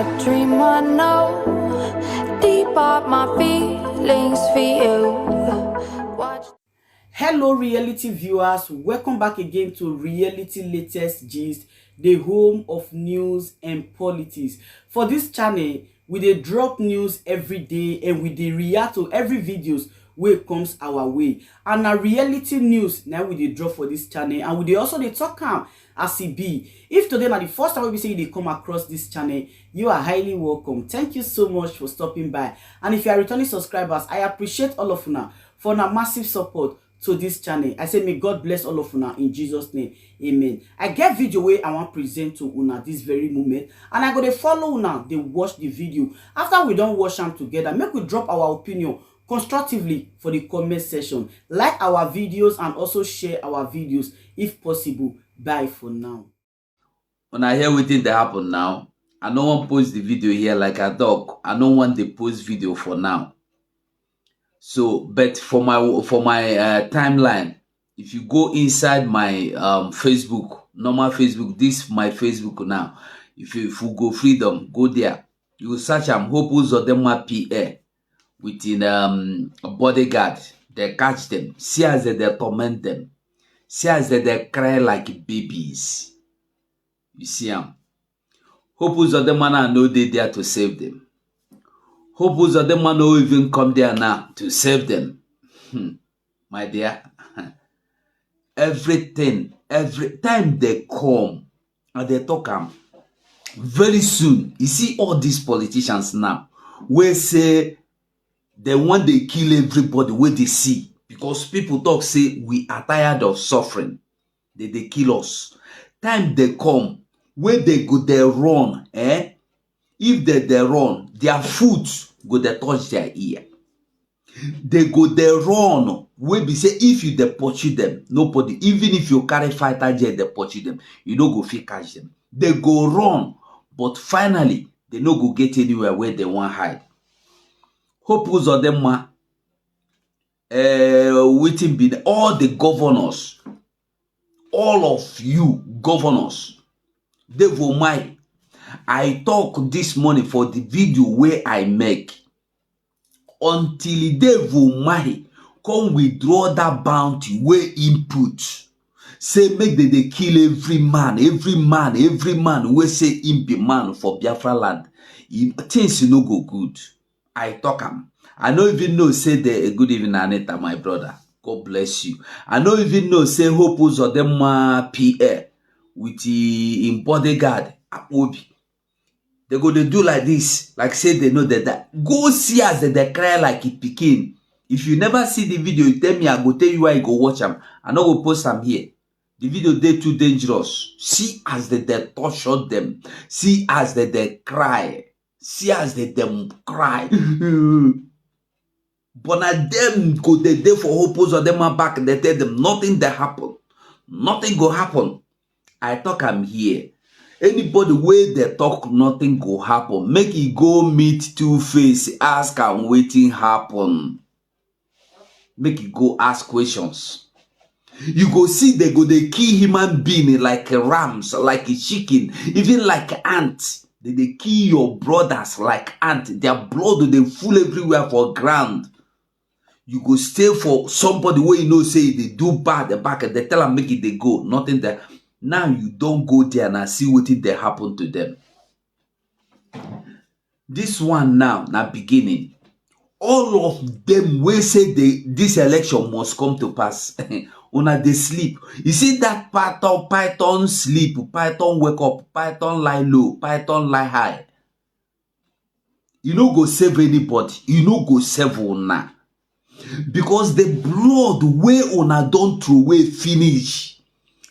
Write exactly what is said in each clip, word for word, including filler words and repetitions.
Dream I know, deep are my feelings for you. Watch. Hello, reality viewers. Welcome back again to Reality Latest Gist, the home of news and politics. For this channel, we dey drop news every day and we dey react to every videos wey comes our way. And na reality news na we dey drop for this channel, and we dey also dey talk am as e be. If today na the first time wey be say you dey come across this channel, you are highly welcome. Thank you so much for stopping by. And if you are returning subscribers, I appreciate all of una for una massive support to this channel. I say may God bless all of una in Jesus' name. Amen. I get video wey I wan present to una this very moment, and I go dey follow una dey watch the video. After we don watch am together, make we drop our opinion constructively for the comment section. Like our videos and also share our videos if possible. Bye for now. Una hear wetin dey happen now? I no wan post the video here, like I talk. I no wan dey post video for now. So, but for my for my uh, timeline, if you go inside my um, Facebook, normal Facebook, this my Facebook now. If you, if you go Freedom, go there. You go search am, Hope Uzodinma P A, with in um, bodyguard. They catch them. See as they, they torment them. See as they, they cry like babies. You see am. Hope Uzodinma now no dey there to save them. Hope Uzodinma no even come there now to save them. Hmm. My dear, everything, every time they come and they talk am, very soon you see all these politicians now wey say they wan dey kill everybody wey dey see, because people talk say we are tired of suffering. They dey kill us. Time dey come wey they go dey run, eh? If they dey run, their foot go dey touch their ear. They go dey run wey be say if you dey pursue them, nobody, even if you carry fighter jet dey pursue them, you no go fit catch them. They go run, but finally they no go get anywhere where they wan hide. Hope Uzodinma, uh, wetin be the, all the governors, all of you governors, Dave Umahi, I talk this morning for the video wey I make. Until Dave Umahi come withdraw that bounty wey im put, say make they dey kill every man, every man, every man wey say im be man for Biafra land, e, things no go good. I talk am. I no even know say the, good evening, Anita, my brother. God bless you. I no even know say Hope Uzodinma P A with i- im bodyguard Akpobi. They go dey do like this, like say they know that, that. Go see as they dey cry like a pikin. If you never see the video, you tell me, I go tell you why you go watch am. I no go post am here. The video dey too dangerous. See as they dey torture them. See as they dey cry. See as they dem cry. But na dem go dey dey for Hope Uzodinma back, dey tell them nothing dey happen. Nothing go happen. I talk am here. Anybody wey dey talk nothing go happen, make e go meet Two Face, ask am wetin happen. Make e go ask questions. You go see they go dey kill human being like rams, like a chicken, even like ant. They dey kill your brothers like ant. Their blood dey full everywhere for ground. You go stay for somebody wey you know say e dey do bad back, they tell am make e dey go, nothing there. Now you don go there and see wetin dey happen to them. This one now na beginning. All of them wey say they, this election must come to pass. Una dey sleep. You see that python, python sleep, python wake up, python lie low, python lie high. You no go save anybody. You no go save una. Because the blood wey una don throw away finish,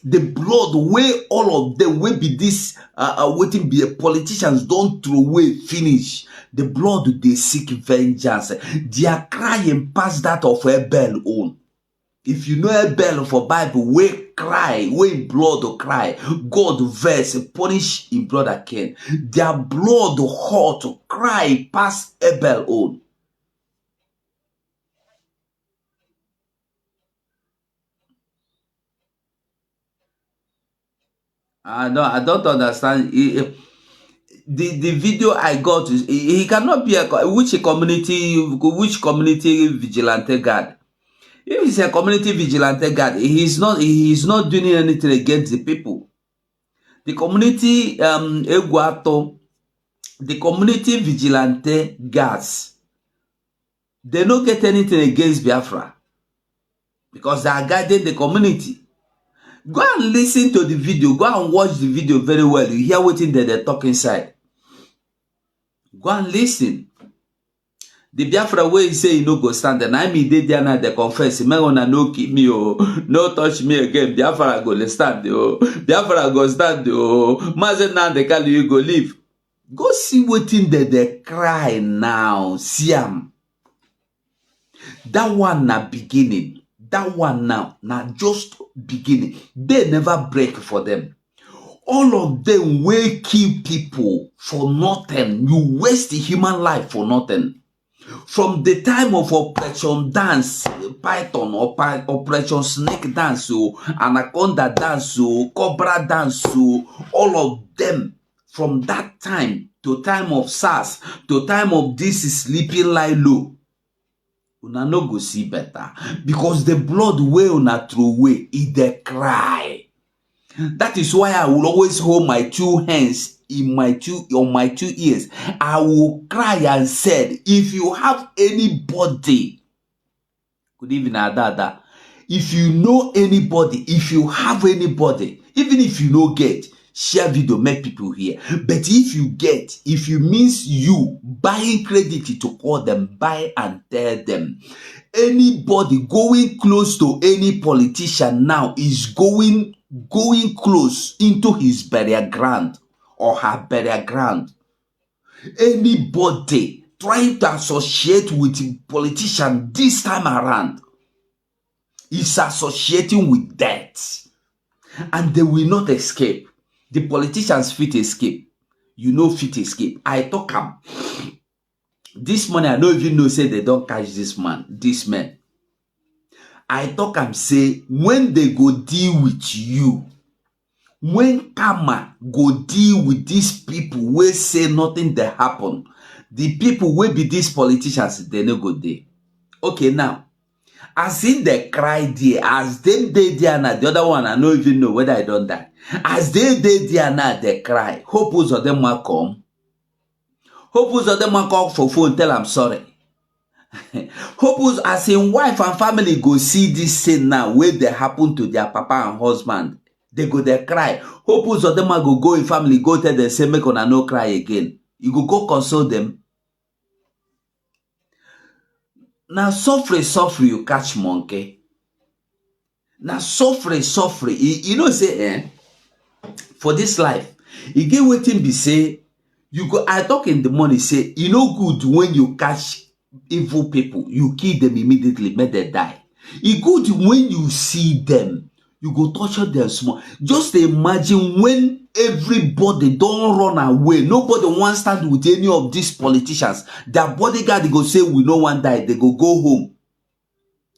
the blood wey all of them wey be this uh, uh, wetin be a politicians don throw away finish, the blood dey seek vengeance. Their crying pass that of Abel own. If you know Abel for Bible, wey cry, wey im blood cry, God vex, punish im brother Cain. Their blood hot, cry pass Abel own. I don't, I don't understand. I- I- the the video I got is, he, he cannot be a co- which community which community vigilante guard. If he's a community vigilante guard, he's not he's not doing anything against the people. The community um Eguato, the community vigilante guards, they no get anything against Biafra because they are guiding the community. Go and listen to the video. Go and watch the video very well. You hear wetin dem dey talk inside. Go and listen. The Biafra wey say e no go stand, na im e dey there now dey confess. Make una no kill me o, no touch me again. Biafra go dey stand o. Biafra go stand o. Mazi Nnamdi Kanu, you go live. Go see wetin dem dey cry now. See am. That one na beginning. That one now na just beginning. Day never break for them. All of them wey kill people for nothing. You waste human life for nothing. From the time of Operation Dance, Python, Opa- Operation Snake Dance, o, Anaconda Dance, o, Cobra Dance, o, all of them, from that time to time of SARS to time of this Sleeping Lilo, una no go see better, because the blood wey una throw away, e dey cry. That is why I will always hold my two hands in my two on my two ears. I will cry and said, if you have anybody, good evening, Adada. If you know anybody, if you have anybody, even if you no get, share video, make people hear. But if you get, if you means you buying credit to call them, buy and tell them. Anybody going close to any politician now is going going close into his burial ground or her burial ground. Anybody trying to associate with politician this time around is associating with death, and they will not escape. The politicians fit escape. You no fit escape. I talk am. This morning, I no even know say they don catch this man, this man. I talk am say when they go deal with you, when karma go deal with these people wey say nothing dey happen, the people wey be these politicians, they no go dey. Okay, now, as in dey cry there, as dem dey there now, the other one, I no even know whether I don die. As dem dey there now, dey cry, Hope Uzodinma come. Hope Uzodinma call for phone, tell am sorry. Hope Uzo, as im wife and family go see this thing now wey dey happen to their papa and husband, they go dey cry. Hope Uzodinma go go im family, go tell them say make una no cry again. You go go console them. Na suffer suffer you catch monkey. Na suffer suffer. You, you know say, eh, for this life, e get wetin be say you go. I talk in the morning say e no good when you catch evil people, you kill them immediately, make them die. E good when you see them, you go torture them small. Just imagine when everybody don run away, nobody wan stand with any of these politicians. Their bodyguard go say, "We no wan die," they go go home.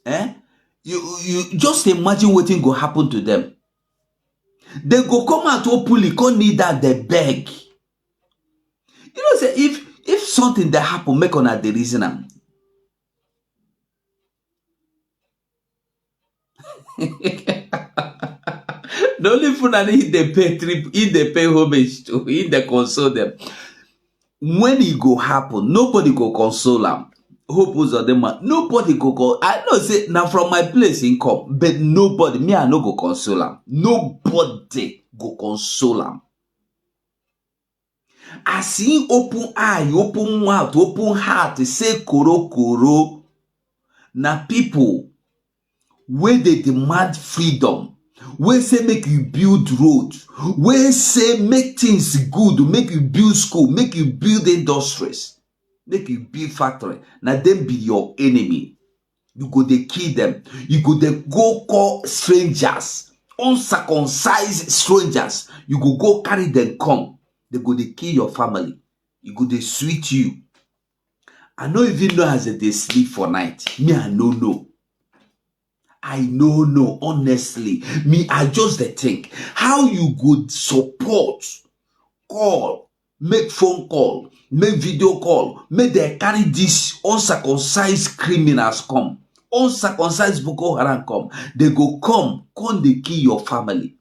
Eh? You you just imagine wetin go happen to them. They go come out openly, come kneel down, dey beg. You know say if if something dey happen, make una dey reason am. The only Fulani he dey pay trip, he dey pay homage to, he dey console them. When e go happen, nobody go console am. Hope Uzodinma, nobody go go. I know say na from my place he come, but nobody, me, I no go console am. Nobody go console am. As he open eye, open mouth, open heart, say koro koro, na people wey dey demand freedom, wey say make you build road, wey say make things good, make you build school, make you build industries, make you build factory. Na dem be your enemy. You go dey kill them. You go dey go call strangers, uncircumcised strangers. You go go carry them come. They go dey kill your family. You go dey sweet you. I no even know as they dey sleep for night. Me, I no know. I no know, honestly. Me, I just dey think how you go support call make phone call, make video call, make dem carry dis uncircumcised criminals come, uncircumcised Boko Haram come. Dem go come, come dey kill your family,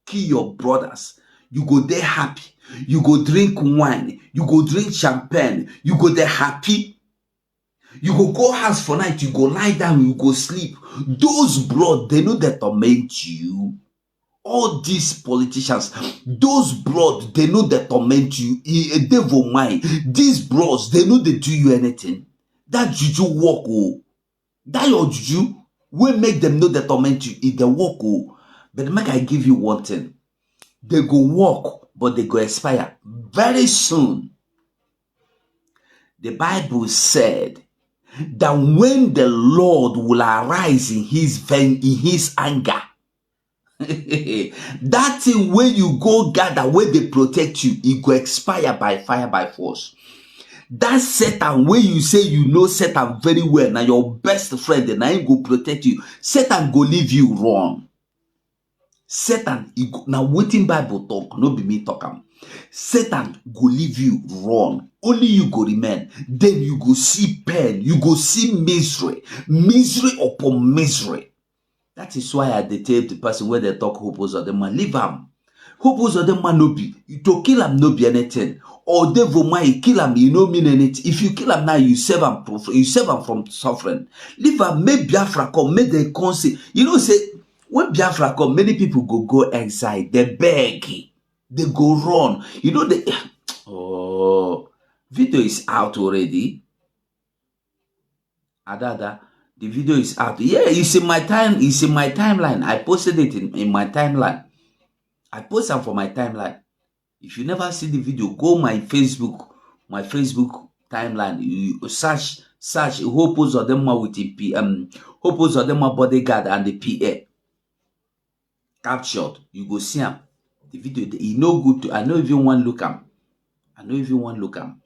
kill your brothers. You go dey happy, you go drink wine, you go drink champagne, you go dey happy. You go go house for night, you go lie down, you go sleep. Those blood, dem no dey torment you. All these politicians, those blood, dem no dey torment you. E, e dey for mind. These bloods, dem no dey do you anything. That juju work o. That your juju wey make dem no dey torment you, e dey work o. But make I give you one thing. Dem go work, but dem go expire very soon. The Bible said that when the Lord will arise in his ven-, in his anger, that thing wey you go gather, wey dey protect you, e go expire by fire, by force. That Satan wey you say you know Satan very well, na your best friend, na him go protect you. Satan go leave you run. Satan, e go, na wetin Bible talk, no be me talk am. Satan go leave you run. Only you go remain. Then you go see pain. You go see misery. Misery upon misery. That is why I dey tell the person wey dey talk Hope Uzodinma, leave am. Hope Uzodinma no be, to kill am no be anything. Or Dave Umahi, kill am, e no mean anything. If you kill am now, you save am, prof-, you save am from suffering. Leave am, make Biafra come, make dem come say, you know say, when Biafra come, many people go go exile, dem beg, dem go run. You know the, oh, video is out already. Adada, the video is out. Yeah, it's in my time, it's in my timeline. I posted it in, in my timeline. I post am for my timeline. If you never see the video, go my Facebook, my Facebook timeline. You search, search Hope Uzodinma with the P M, Hope Uzodinma bodyguard and the P A. Captured, you go see am. The video, e no good to, I no even wan look am. I no even wan look am.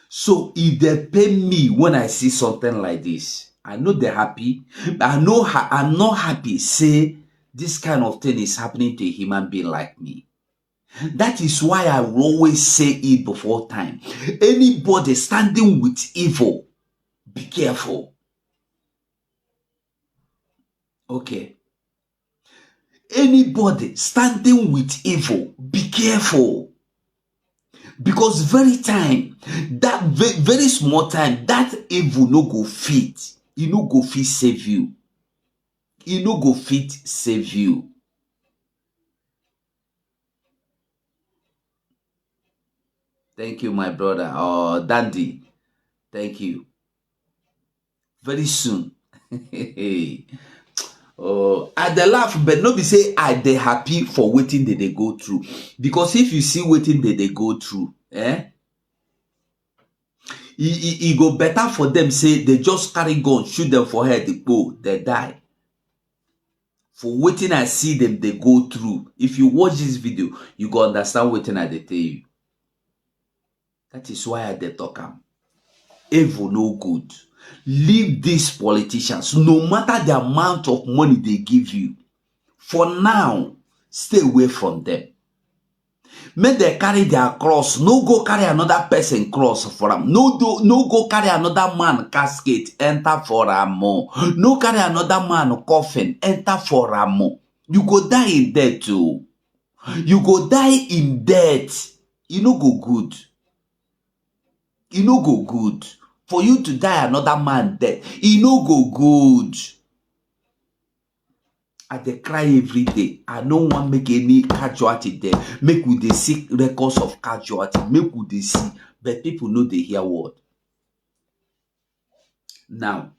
So e dey pain me when I see something like this. I no dey happy. I no ha-, I'm not happy say this kind of thing is happening to a human being like me. That is why I will always say it before time. Anybody standing with evil, be careful. Okay. Anybody standing with evil, be careful. Because very time, that ve-, very small time, that evil no go fit. E no go fit save you. E no go fit save you. Thank you, my brother. Oh, Dandy. Thank you. Very soon. Oh, I dey laugh, but no be say I dey happy for wetin dem dey go through. Because if you see wetin dem dey go through, eh? E, e, e go better for them say dem just carry gun, shoot them for head, they go, they die. For wetin I see them dey go through, if you watch this video, you go understand wetin I dey tell you. That is why I dey talk am. Evil no good. Leave these politicians, no matter the amount of money they give you. For now, stay away from them. Make dem carry their cross. No go carry another person cross for am. No do, no go carry another man casket enter for am o. No carry another man coffin enter for am o. You go die in death o. You go die in death. E no go good. E no go good for you to die another man death. E no go good. I dey cry every day. I no wan make any casualty there. Make we dey see records of casualty. Make we dey see. But people no dey hear word. Now,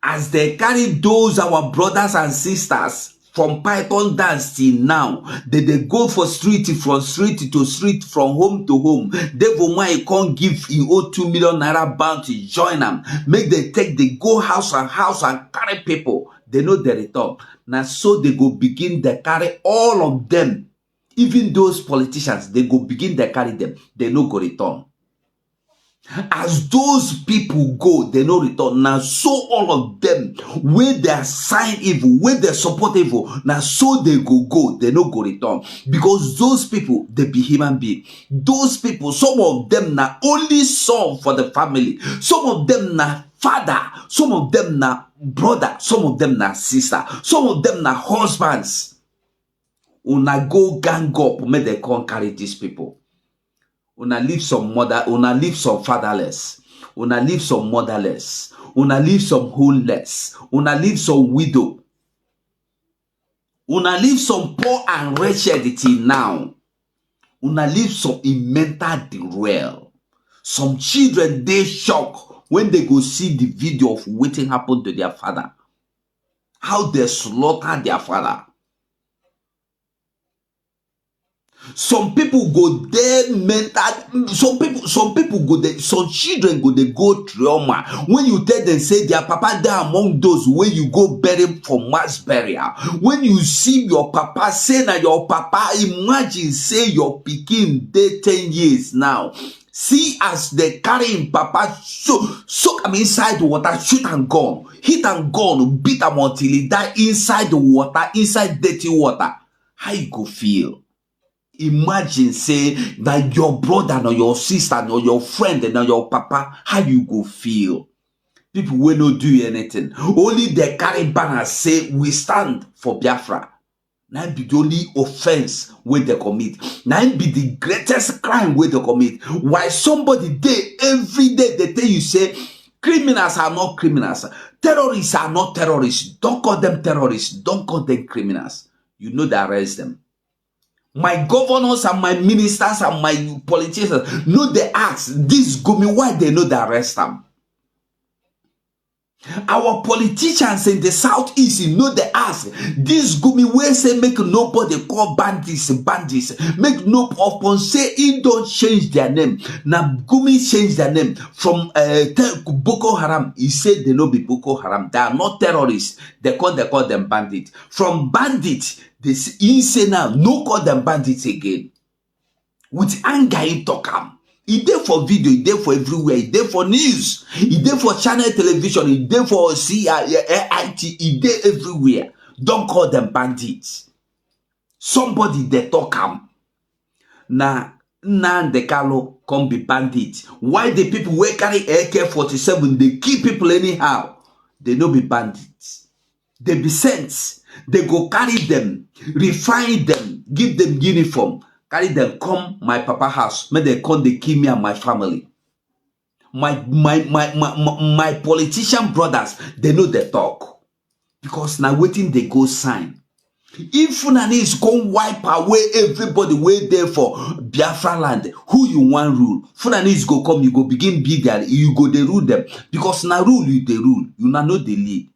as they carry those our brothers and sisters from Python dance till now, they dey go for street, from street to street, from home to home. Dave Umahi come give him own two million naira bounty, join am. Make dem take, dey go house and house and carry people. They no dey return. Na so they go begin dey carry all of them. Even those politicians, they go begin dey carry them. They no go return. As those people go, they no return. Now, so all of them, where they assign evil, where they support evil, now so they go go, they no go return. Because those people, they be human being. Those people, some of them na only son for the family. Some of them na father. Some of them na brother. Some of them na sister. Some of them na husbands. Una go gang up, make they come carry these people. Una leave some mother, una leave some fatherless, una leave some motherless, una leave some homeless, una leave some widow, una leave some poor and wretched till now. Una leave some in mental derail. Some children dey shock when they go see the video of wetin happen to their father, how they slaughter their father. Some people go dey mental, some people some people go dey, some children go dey go trauma when you tell them say their papa dey among those wey you go bury for mass burial. When you see your papa, say na your papa, imagine say your pikin dey ten years now, see as they carry him papa, so soak am inside water, shoot am gun, hit am gun, beat am until he die inside the water, inside dirty water. How you go feel? Imagine say na your brother, na your sister, na your friend, na your papa. How you go feel? People wey no do you anything, only they carry banner say we stand for Biafra. Na be the only offense wey they commit. Na be the greatest crime wey they commit. Why somebody dey every day they tell you say criminals are not criminals, terrorists are not terrorists. Don't call them terrorists. Don't call them criminals. You know they arrest them. My governors and my ministers and my politicians no dey ask this Gumi why they no dey arrest am. Our politicians in the southeast no dey ask this Gumi wey say make nobody call bandits bandits, make no upon say he don change their name. Na Gumi change their name from uh, Boko Haram. He say they no be Boko Haram, they are not terrorists. They call they call them bandits. From bandits, they he say now no call them bandits again. With anger he talk am. E dey for video, e dey for everywhere, e dey for news, e dey for channel television, e dey for C I A, A I T, e dey everywhere. Don't call them bandits. Somebody dey talk am. Na Nnamdi Kanu come be bandit. Why the people wey carry A K forty-seven dey kill people anyhow? They no be bandits. They be sent. They go carry them, refine them, give them uniform, carry them come my papa house, make they come dey kill me and my family. My my my my my, my politician brothers, they no dey talk because na wetin they go sign. If Fulanis come wipe away everybody wey dey for Biafra land, who you wan rule? Fulanis go come, you go begin be their, you go dey rule them because na rule you dey rule, you na no dey lead.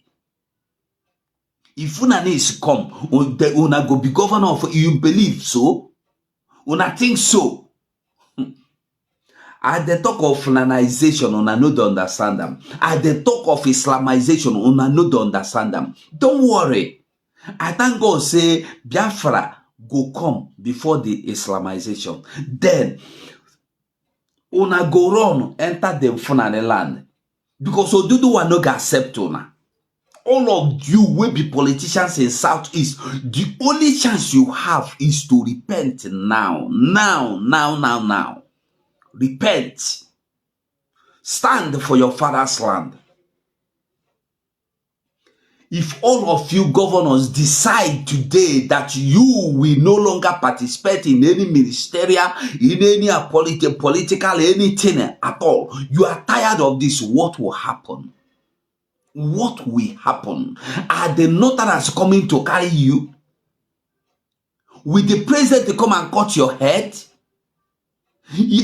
If Fulanis come, una go be governor of, you believe so? Una think so? I dey talk of Fulanization, una no dey understand am. I dey talk of Islamization, una no dey understand am. Don't worry. I thank God say Biafra go come before the Islamization. Then una go run enter the Fulani land because Oduduwa no go accept una. All of you wey be politicians in southeast, the only chance you have is to repent now, now, now, now, now. Repent. Stand for your father's land. If all of you governors decide today that you will no longer participate in any ministerial, in any uh, politi- political anything at all, you are tired of this, what will happen? What will happen? Are the northerners coming to carry you? Will the president come and cut your head?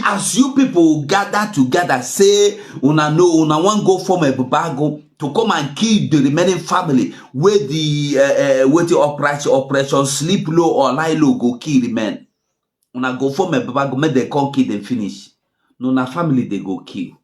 As you people gather together, say una no, una wan go form a bubago to come and kill the remaining family wey the uh, uh, wey the operation operation sleep low or lie low go kill remain. Una go form a bubago, make dem come kill dem finish. No, na family dey go kill.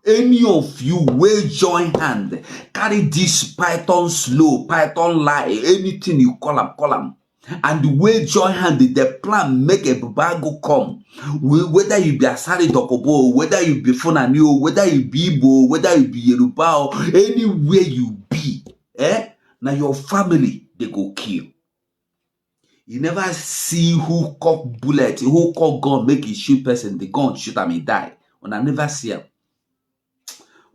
Any of you wey join hand carry this python slow, python lie, anything you call am, call am. and the way join hand dey dey plan make Ebube Agu come. Whether you be Asari Dokobo, whether you be Fulani o, whether you be Igbo, whether you be Yoruba o, anywhere you be, eh, na your family dey go kill. You never see who cock bullet, who cock gun make e shoot person, the gun shoot am, e die. Una never see am.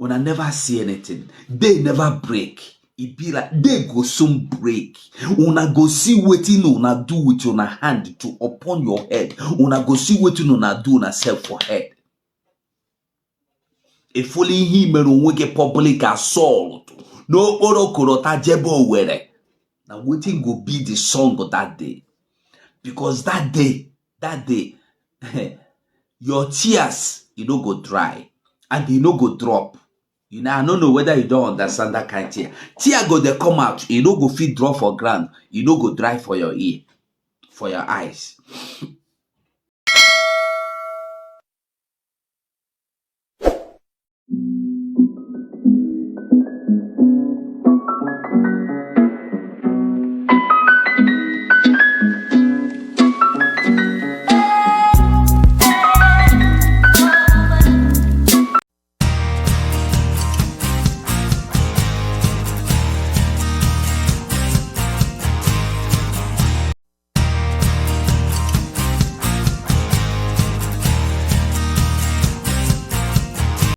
Una never see anything. Day never break. E be like day go soon break. Una go see wetin una do with una hand to upon your head. Una go see wetin una do una self for head. Ifuli ihe i mere onwe gị public assault n'okporo korota jebe Owerri. Na wetin go be the song that day? Because that day, that day, your tears, e no go dry and e no go drop. You know, I no know whether you don understand that kind tear. Tear go dey come out, e no go fit drop for ground, e no go dry for your ear, for your eyes.